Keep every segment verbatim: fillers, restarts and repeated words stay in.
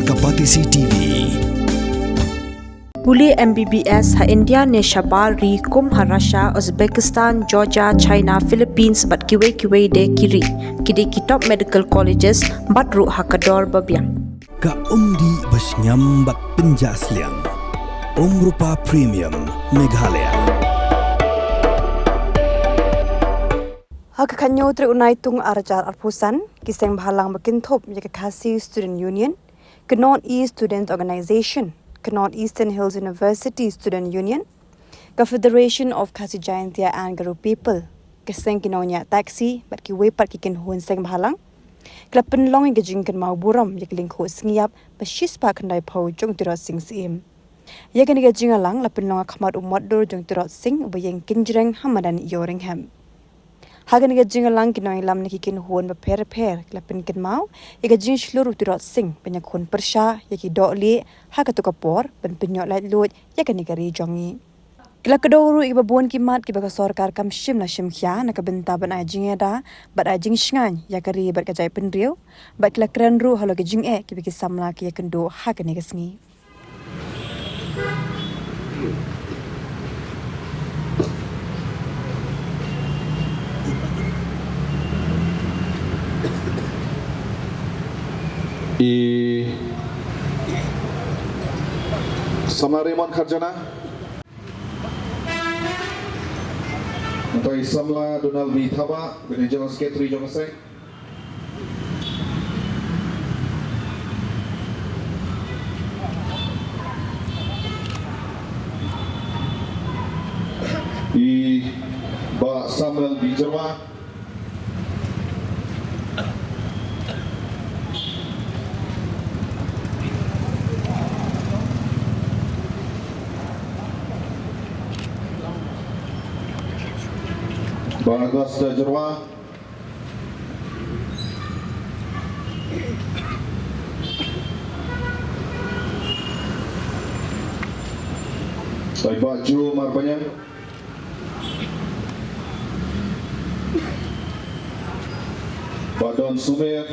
Kapatisi T V. Pule M B B S ha India ne shabar ri kum ha Russia, Uzbekistan, Georgia, China, Philippines bad kiwei kiwei de ki ri. Ki dei ki top medical colleges bad ruh ha ka dor ba biang. Ka umdih ba shngiam bad pynjah sliang. Umrupa Premium Meghalaya. Ha ka khañiew tarik u Naitung arhajar arphew san, ki seng bhalang ba kynthup ïa ka Khasi Student Union, ka North East Student Organization, ka North Eastern Hills University Student Union, ka Federation of Khasi Jaintia and Garo People, ka seng ki nongñiah taxi bad kiwei pat ki kynhun seng bhalang, ki la pynlong ïa ka jingkynmaw burom ïa ka lyngkhuh sngi ïap ba shispah khyndaiphew jong u Tirot Sing Syiem. Ïa kane ka jingïalang la pynlong ha khmat u motdur jong u Tirot Sing uba ïeng kynjreng ha madan Ïewrynghep. Ha kane ka jingïalang ki nongïalam na ki kynhun bapher bapher ki la pynkynmaw ïa ka jingshlur u Tirot Sing ban ïakhun pyrshah ïa ki dohlieh ha kato ka por ban pynïoh laitluid ïa kane ka ri jong ngi. Ki la kdew ruh ïa kiba bun ki mat kiba ka sorkar kam shym la shim khia na ka bynta ban ai jingïada bad ai jingshngaiñ ïa ka ri bad ka jaitbynriew, bad ki la kren ruh halor ki jingeh kiba ki samla ki ïakynduh ha kane ka sngi. I samla Raymond Kharjana. Nangta i samla Donald B Thabah, bad i General Secretary jong ka seng. I Bah Samuel B Jyrwa. Bah August Jyrwa. Bah Joe Marbaniang. Bah Don Sumer.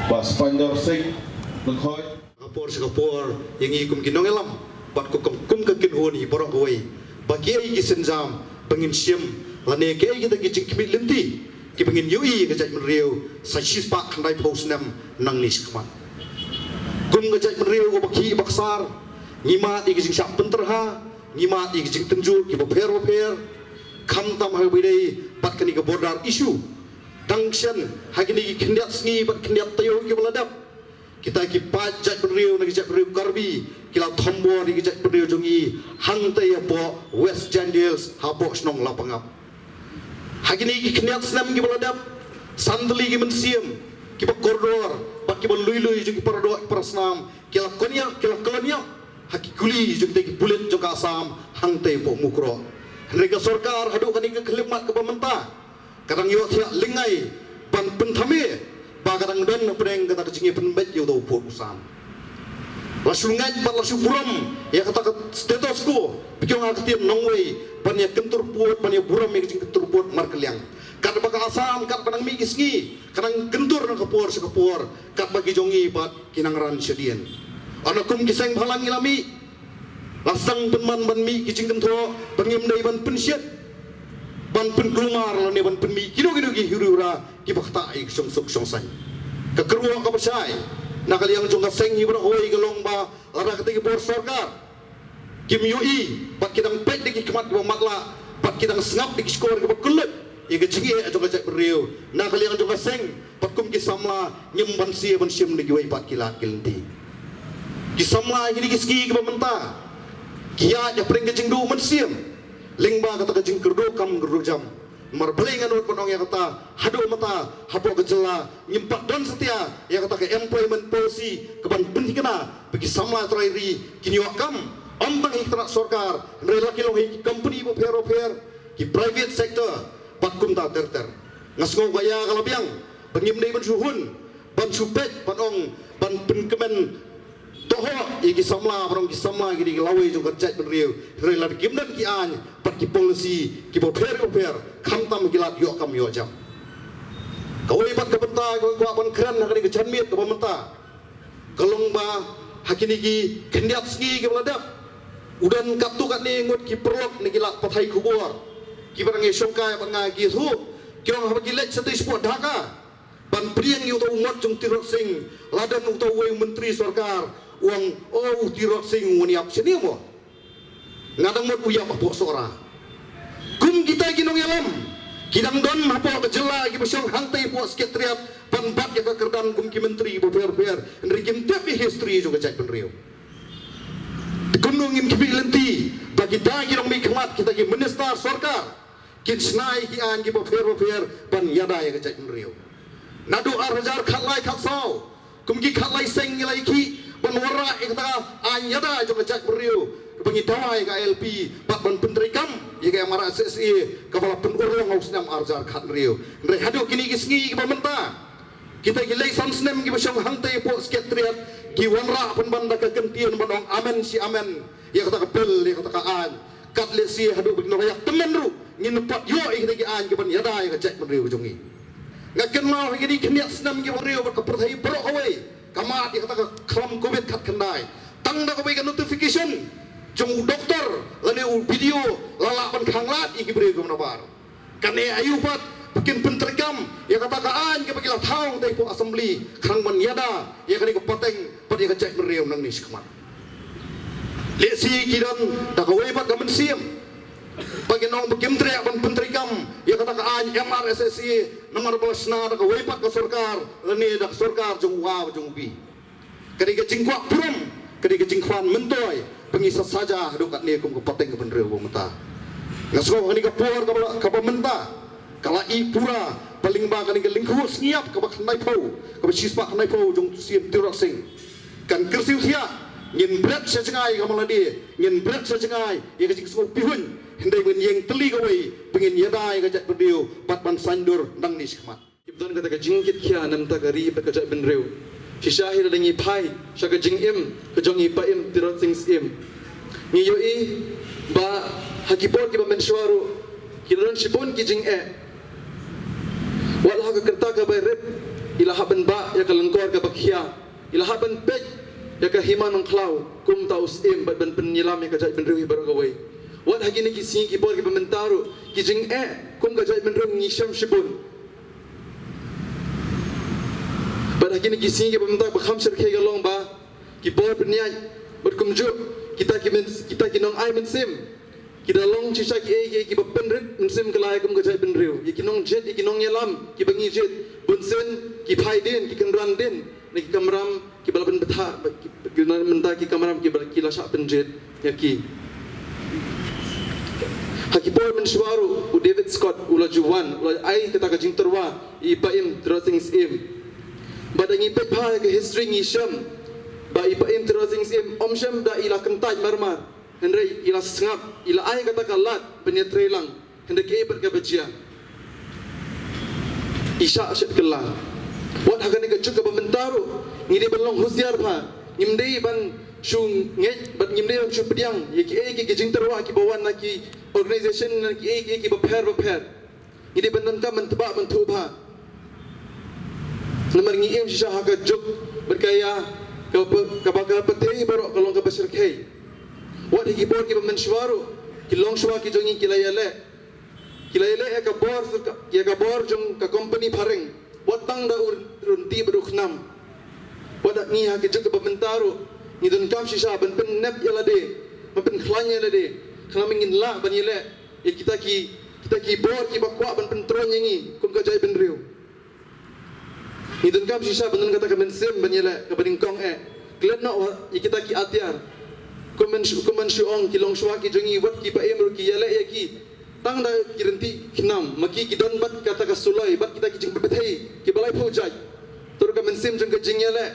Bah Spandor Singh Lyngkhoi. Ka por sha ka por, ïa ngi kum ki nongïalam bad kum, kum ka kynhun hi baroh kawei, ba kiei ki sienjam ba ngin shim, lane kiei kita ki jingkhmih lynti kiba ngin ïohi ïa ka jaitbynriew sa shispah khyndaiphew snem nangne shakhmat. Kum ka jaitbynriew kaba khih ba ksar, ngi mad ïa ki jingshah pynterha, ngi mad ïa ki jingtynjuh kiba pher ba pher, khamtam ha kaba ïadei bad kane ka border issue. Tang shen ha kine ki khyndiat sngi bad khyndiat taïew kiba la dep, kita ki paid jaitbynriew na ki jaitbynriew Karbi ki la thombor ïa ki jaitbynriew jong ngi hangtei hapoh West Jaintia Hills, hapoh shnong Lapangap. Ha kine ki khyndiat snem kiba la dep, san tylli ki mynsiem kiba kordor bad kiba lui lui jong ki paradoh ki parasnam ki la koniap, ki la koniap ha ki kuli jong kitei ki pulit jong ka Assam hangtei hapoh Mukroh. Hynrei ka sorkar haduh kane ka khyllipmat kaba mynta ka dang ïohthiah lyngngai ban pynthame ba ka dang don hapdeng kata ka jingïapynbeit ïa uta u pud u sam. La shu ngeit bad la shu burom ïa kata ka status quo, phi ong ha ka ktien nongwei, ban ïa kyntur pud, ban ïa burom ïa ka jingkyntur pud markylliang. Katba ka Assam, katba nang mih ki sngi, ka nang kyntur na ka por sha ka por, katba ki jong ngi pat ki nang ran shadien. Hynrei kum ki seng bhalang ngi la mih, la sdang pynban ban mih ki jingkynthoh ba ngim dei ban pynshiet, ban pynkulmar lane ban pynmih kino kino ki huri hura kiba ktah ïa ka shongsuk shongsaiñ. Ka kyrwoh kaba shai na ka liang jong ka seng hi baroh kawei ka long ba lada katei ka bor sorkar kim ïohi bad ki dang peit da ki khmat kiba matlah bad ki dang sngap da ki shkor kiba kylluid ïa ka jingeh jong ka jaitbynriew, na ka liang jong ka seng bad kum ki samla ngim banse ban shim da kiwei pat ki lad ki lynti. Ki samla ha kine ki sngi kiba mynta ki ïaid hapdeng ka jingduh mynsiem lyngba kata ka jingkyrduh kam kyrduh jam. Namar balei nga nud ban ong ïa kata, haduh mynta hapoh ka jylla ngim pat don satia ïa kata ka employment policy kaban pynthikna ba ki samla trai ri kin ïoh kam, ym tang ha ki tnat sorkar, hynrei la ki long ha ki company bapher bapher, ki private sector bad kumta ter ter. Nga sngew ka ïa ka la biang ba ngim dei ban shu hun, ban shu peit, ban ong, ban pynkmen to Ho, ïa ki samla, barong ki samla, ki dei ki lawei jong ka jaitbynriew. Hynrei lada kim don ki aiñ bad ki policy kiba pher ba pher, khamtam ki lad ïoh kam ïoh jam. Kawei pat ka bynta kaba kwah ban kren ha kane ka janmiet kaba mynta, ka long ba ha kine ki khyndiat sngi kiba la dep, u don katto katne ngut ki paralok ne ki lad pathai khubor kiba dang ïashongkai bad nga, ki ïathuh, ki ong haba ki leit shatei shapoh Dhaka ban pdiang ïa uta u mot jong Tirot Sing, la don uta uwei u myntri sorkar u ong, "O, u Tirot Sing u wan ïap shane mo." Nga dang mut u ïap hapoh Sohra. Kum kita ki nongïalam ki dang don hapoh ka jylla kiba shong hangtei hapoh Secretariat ban bat ïa ka kyrdan kum ki myntri bapher bapher, hynrei kim tip ïa history jong ka jaitbynriew. Te kumno ngim khmih lynti ba kita ki nongmihkhmat, kita ki minister sorkar, kin shna ïa ki aiñ kiba pher bapher ban ïada ïa ka jaitbynriew. Naduh ar hajar khatlai khatsaw, kum ki khatlai seng ngi la ïakhih ban wanrah ïa kata ka aiñ ïada jong ka jaitbynriew, kaba ngi dawa ïa ka I L P bad ban pyntreikam ïa ka M R S S A kaba la pynurlong ha u snem ar hajar khathynriew. Hynrei haduh kine ki sngi kiba mynta, kita ki lei san snem kiba shong hangtei hapoh Secretariat ki wanrah pynban da ka kyntien ban ong amen shi amen ïa kata ka bill, ïa kata ka aiñ. Kat lehse haduh ba kin ïaid tymmen ruh ngin ym pat ïoh ïa kita ki aiñ kiban ïada ïa ka jaitbynriew ka jong ngi. Nga kynmaw ha kine ki khyndiat snem kiba hynriew bad ka pyrthei baroh kawei ka mad ïa kata ka khlam Covid khatkhyndai. Tang da kawei ka notification jong u doktor lane u B D O la lah ban khanglad ïa ki briew kiba nabar. Kane aïu pat ba kin pyntreikam ïa kata ka aiñ kaba ki la thaw hangtei hapoh Assembly khnang ban ïada ïa kane ka pateng bad ïa ka jaitbynriew nangne shakhmat. Lehse ki don da kawei pat ka mynsiem ba kin ong ba kim treh ban pyntreikam ïa kata ka aiñ M R S S A namar ba la shna da kawei pat ka sorkar lane da ka sorkar jong u A bad jong u B. Ka dei ka jingkwah burom, ka dei ka jingkwah myntoi ba ngi sa saja haduh katne kum ka pateng ka bynriew ba mynta. Nga sngew ha kane ka por kaba, kaba mynta ka la ïeh pura ba lyngba kane ka lyngkhuh sngi ïap kaba khyndaiphew, kaba shispah khyndaiphew jong u Siem Tirot Sing, kan kyrsiew thiah, ngin bret sha jngai ka malade, ngin bret sha jngai ïa ka jingsngew pihuiñ, hynrei ba ngin ïeng tylli kawei ba ngin ïada ïa ka jaitbynriew bad ban saiñdur nangne shakhmat. Ki don kata ka jingkitkhia na bynta ka ri bad ka jaitbynriew. Shisha hi lada ngi phai sha ka jingim ka jong i Paiem Tirot Sing Syiem, ngi ïohi ba ha ki por kiba mynshuwa ruh ki la don shibun ki jingeh. Wat la ha ka rta kaba rit i la hap ban bah ïa ka lyngkor kaba khia, i la hap ban peit ïa ka hima nongkhlaw kum uta u syiem bad ban pynïalam ïa ka jaitbynriew hi baroh kawei. Wat ha kine ki sngi ki por kiba mynta ruh ki jingeh kum ka jaitbynriew ngi shem shibun. Bad ha kine ki sngi kiba mynta ba kham shyrkhei ka long ba ki bor pynïaid bad kumjuh kita ki myn-, kita ki nongai mynsiem ki da long shisha kiei kiei kiba pynrit mynsiem kylla ïa kum ka jaitbynriew, ïa ki nongjied, ïa ki nongïalam kiba ngi jied. Bunsien ki phai dien, ki kynran dien na ki kamram kiba la pynbthah, ki, ki, na mynta ki kamram kiba, ki la shah pynjied ïa ki. Ha ki por mynshuwa ruh u David Scott u la ju wan, u la ai kata ka jingtyrwa ïa i Paiem Tirot Sing Syiem. Bad da ngi peit bha ïa ka history ngi shem ba i Paiem Tirot Sing Syiem ym shym da i la kyntait mar mar, hynrei i la sngap, i la ai kata ka lad ban ïatreilang. Hynda kaei pat kaba jia, i shah shet kylla. Wat ha kane ka juk kaba mynta ruh ngi dei ban long husiar bha. Ngim dei ban shu ngeit bad ngim dei ban shu pdiang ïa kiei kiei ki jingtyrwa kiba wan na ki organization, na kiei kiei kiba pher ba pher. Ngi dei ban donkam ban tbah ban thuh bha. Namar ngi im shisha ha ka juk bad ka ïa kaba, kaba ka pyrthei baroh ka long kaba shyrkhei. Wat ha ki por kiba mynshuwa ruh ki longshuwa ki jong ngi ki la ïaleh, ki la ïaleh ïa ka bor, ïa ka bor jong ka company phareng. Wat tang da u rynti bad u khnam. Wat da ngi ha ka juk kaba mynta ruh ngi donkam shisha ban pynnep ïa lade, ban pynkhlaiñ ïa lade, khnang ba ngin lah ban ïaleh ïa kita ki, kita ki bor kiba kwah ban pyntroiñ ïa ngi kum ka jaitbynriew. Ngi donkam shisha ban don kata ka mynsiem ban ïaleh kaba nyngkong eh. Klet noh ïa kita ki atiar. Kum ban shu, kum ban shu ong ki longshuwa ki jong ngi wat ki Paiem ruh ki ïaleh ïa ki tang da ki rynti khnam, ma ki ki don bad kata ka suloi bad kita ki jingpyrthei kiba laiphew jait. Te ruh ka mynsiem jong ka jingïaleh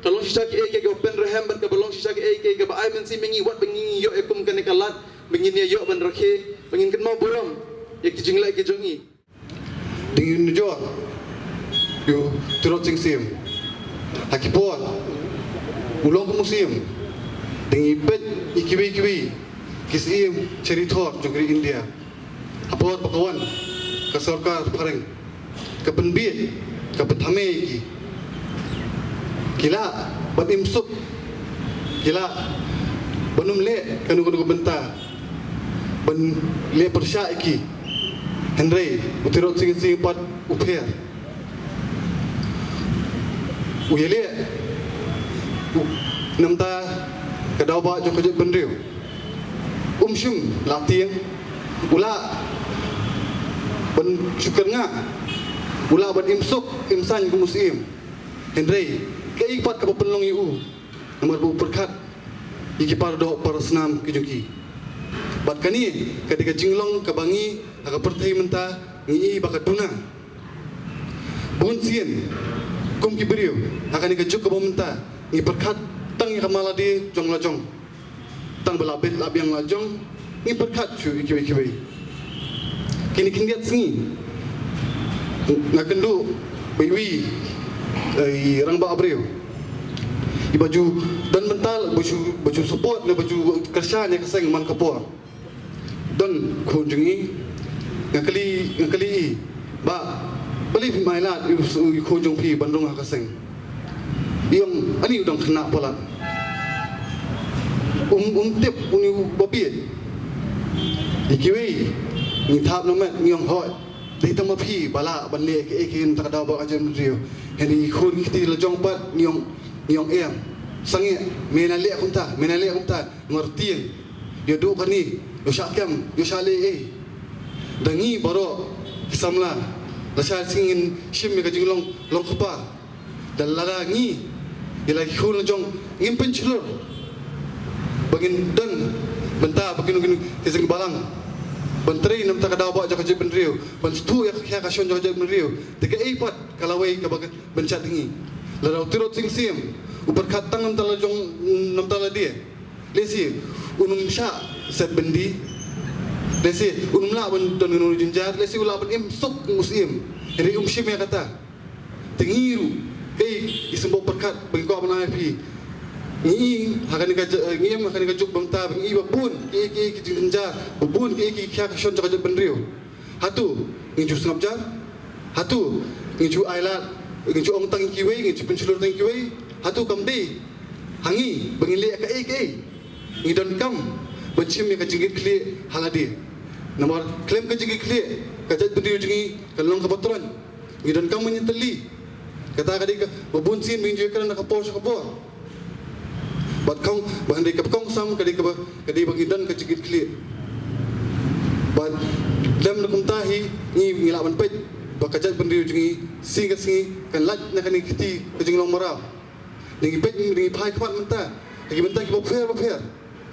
ka long shisha kiei kiei kaba pynrhem bad kaba long shisha kiei kiei kaba ai mynsiem ïa ngi wat ba ngin ïoh ïa kum kane ka lad ba ngin ïa ïoh ban rakhe, ba ngin kynmaw burom ïa ki jingleh ki jong ngi. Dang ïoh nujor ïa u Tirot Sing Syiem ha ki por U long kum u siem. Dang ïa peit ïa kiwei kiwei ki siem charity tour jong ka ri India. Ha por ba ka wan ka sorkar phareng ka pynbiej, ka pynthame ïa ki. Ki lah ban im suk, ki lah ban ym leh kano kano ka bynta ban leh pyrshah ïa ki. Hynrei u Tirot Sing Sing pat u pher. U ïaleh u namta ka daw ba jong ka jaitbynriew. Um shym la tieng, u lah ban shu kyrngah, u lah ban im suk im saiñ kum u siem. Hynrei kaei pat kaba pynlong ïa u, namar ba u pyrkhat ïa ki para doh para snam ki jong ki. Bad kane ka dei ka jinglong kaba ngi ha ka pyrthei mynta ngi i ba ka duna. Bun sien kum ki briew ha kane ka juk kaba mynta ngi pyrkhat tang ïa ka mala de jong la jong. Tang ba la bit la biang la jong ngi pyrkhat shuh ïa kiwei kiwei. Kine khyndiat sngi nga kynduh ba iwei, eh, i rangbah briew iba ju don bynta ba ju, ba ju support ne ba ju kyrshan ïa ka seng man ka por. Don khun jong i, nga kylli, nga kylli i, "Bah, balei phim ailad ïa u khun jong phi ban rung ha ka seng?" I ong, "Ani u dang khynnah palat, um, um tip uni uba bieit." Ïa kiwei ngi thap na met ngi ong, "Hooid, dei tang ma phi ba lah ban leh kaei kaei na ka daw ba ka jaitbynriew." Hynrei i khun kti la jong pat ngi ong, ngi ong, "Em, sangeh, me na leh kumta, me na leh kumta, namar tieng. Ïoh duh kane, ïoh shah kem, ïoh shah leh ei." Da ngi baroh ki samla la shah sngi ngin shim ïa ka jinglong long kpa. Da lada ngi ïa la ki khun la jong ngim pynshlur ba ngin don bynta ba kin, kin ki jingbalang ban trei namta ka daw ba jong ka jaitbynriew, ban sdang ïa ka, ïa ka shon jong ka jaitbynriew. Te kaei pat ka lawei kaba ka ban chat ngi. Lada u Tirot Sing Siem u pyrkhat tang namta la jong, namta la de, lehse un ym shah set byndi. Lehse un ym lah ban don kano jynjar, lehse u lah ban im suk u siem. Hynrei um shim ïa kata. Te ngi ruh, kaei i symboh pyrkhat ba ngi kwah ban ai phi. Ngi i ha kane ka ja-, ngi im ha kane ka juk ba mynta ba ngi i ba bun kiei kiei ki jynjar, ba bun kiei kiei ki khia ki shon jong ka jaitbynriew. Hato ngi ju sngap jar? Hato ngi ju ailad, ngi ju ong tang kiwei, ngi ju pynshlur tang kiwei? Hato kam dei ha ngi ba ngi leh kaei kaei? Ngi donkam ban shim ïa ka jingkitkhlieh ha lade. Namar khlem ka jingkitkhlieh ka jaitbynriew jong ngi kan long kaba troiñ. Ngi donkam ban ïatylli. Kata ka dei kaba bun sien ba ngi ju ïakren na ka por sha ka por. Bad kong, ba hynrei kaba kongsan ka dei kaba, ka dei ba ngi don ka jingkitkhlieh. Bad lem na kumta hi ngi, ngi lah ban peit ba ka jaitbynriew jong ngi sngi ka sngi kan lait na kane ka kti ka jinglong mraw. Ngi peit, ngi phai khmat mynta ha ki bynta kiba pher ba pher.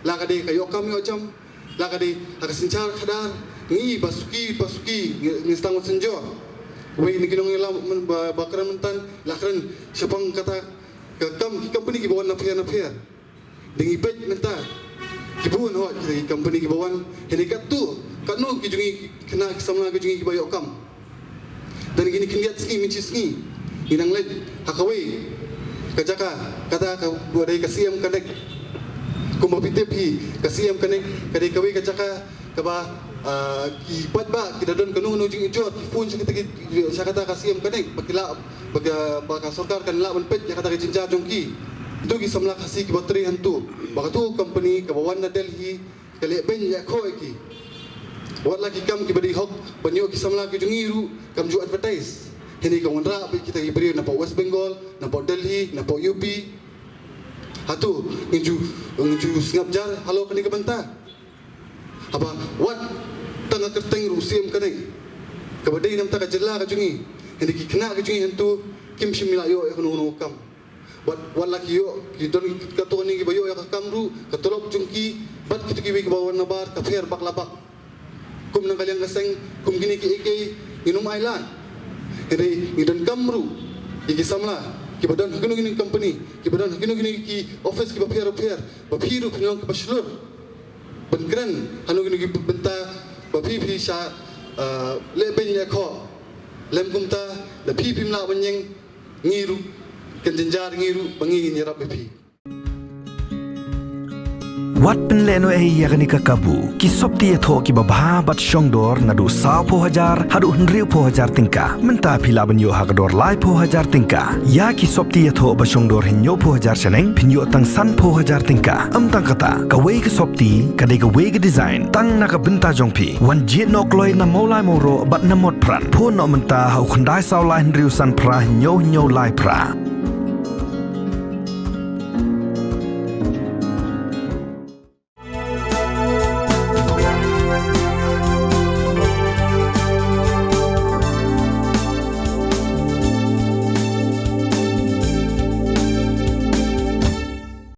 La ka dei ka ïoh kam ïoh jam, la ka dei ha ka synshar khadar, ngi ba suki ba suki ngi, ngi sdang ban synjor. Wei na ki nongïalam ba, ba kren mynta la kren shaphang kata ka kam, ki company kiba wan na pher na pher. Da ngi peit mynta ki bun hoi ki company kiba wan. Hynrei katto katno ki jong ngi ki khynnah ki samla ki jong ngi kiba ïoh kam? Da kine khyndiat sngi, mynshi sngi ngi nang leit ha kawei ka jaka, kata kaba dei ka C M Connect. Kumba phi tip hi, ka C M Connect ka dei kawei ka jaka kaba, ah, ki paidbah ki da don kano kano jingujor ki phone sha kata ki, sha kata ka C M Connect ba ki lah, ba ka, ba ka sorkar kan lah ban peit ïa kata ka jynjar jong ki. Kito ki samla Khasi kiba trei hangto, ba kato ka company kaba wan na Delhi ka leh beiñ leh khoh ïa ki. Wat la ki kam kiba dei hok ban ïoh ki samla ki jong ngi ruh kam ju advertise. Hynrei ka wanrah beit kita ki briew napoh West Bengal, napoh Delhi, napoh U P. Hato ngi ju, ngi ju sngap jar halor kane ka bynta? Haba wat tang ka kyrteng ruh C M Connect kaba dei namta ka jylla ka jong ngi, hynrei ki khynnah ki jong ngi hangto kim shym la ïoh ïa kano kano ka kam. Wat, wat la ki ïoh, ki don katto katne kiba ïoh ïa ka kam ruh, ka tulop jong ki bad kito kiwei kiba wan nabar ka pher bak la bak. Kum na ka liang ka seng, kum kine kiei kiei ngin ym ailad. Hynrei ngi donkam ruh ïa ki samla kiba don ha kino kino ki company, kiba don ha kino kino ki office kiba pher pher, ba phi ruh phin long kiba shlur ban kren ha kino kino ki bynta ba phi phi shah, ah, leh beiñ leh khoh. Lem kumta, da phi phim lah ban ïeng, ngi ruh kan jynjar ngi ruh ba ngi ngin ïarap ïa phi. Wat pynlehnohei ïa kane ka kabu. Ki sopti ïathoh kiba bha bad shongdor naduh sawphew hajar haduh hynriewphew hajar tyngka. Mynta phi lah ban ïoh ha ka dor laiphew hajar tyngka. Ïa ki sopti ïathoh ba shongdor hynñiewphew hajar shaneng phin ïoh tang sanphew hajar tyngka. Ym tang kata, kawei ka sopti ka dei kawei ka design tang na ka bynta jong phi. Wan jied noh kloi na Mawlai Mawroh bad na Motphran. Phone noh mynta ha u khyndai saw lai hynriew san phra hynñiew hynñiew lai phra.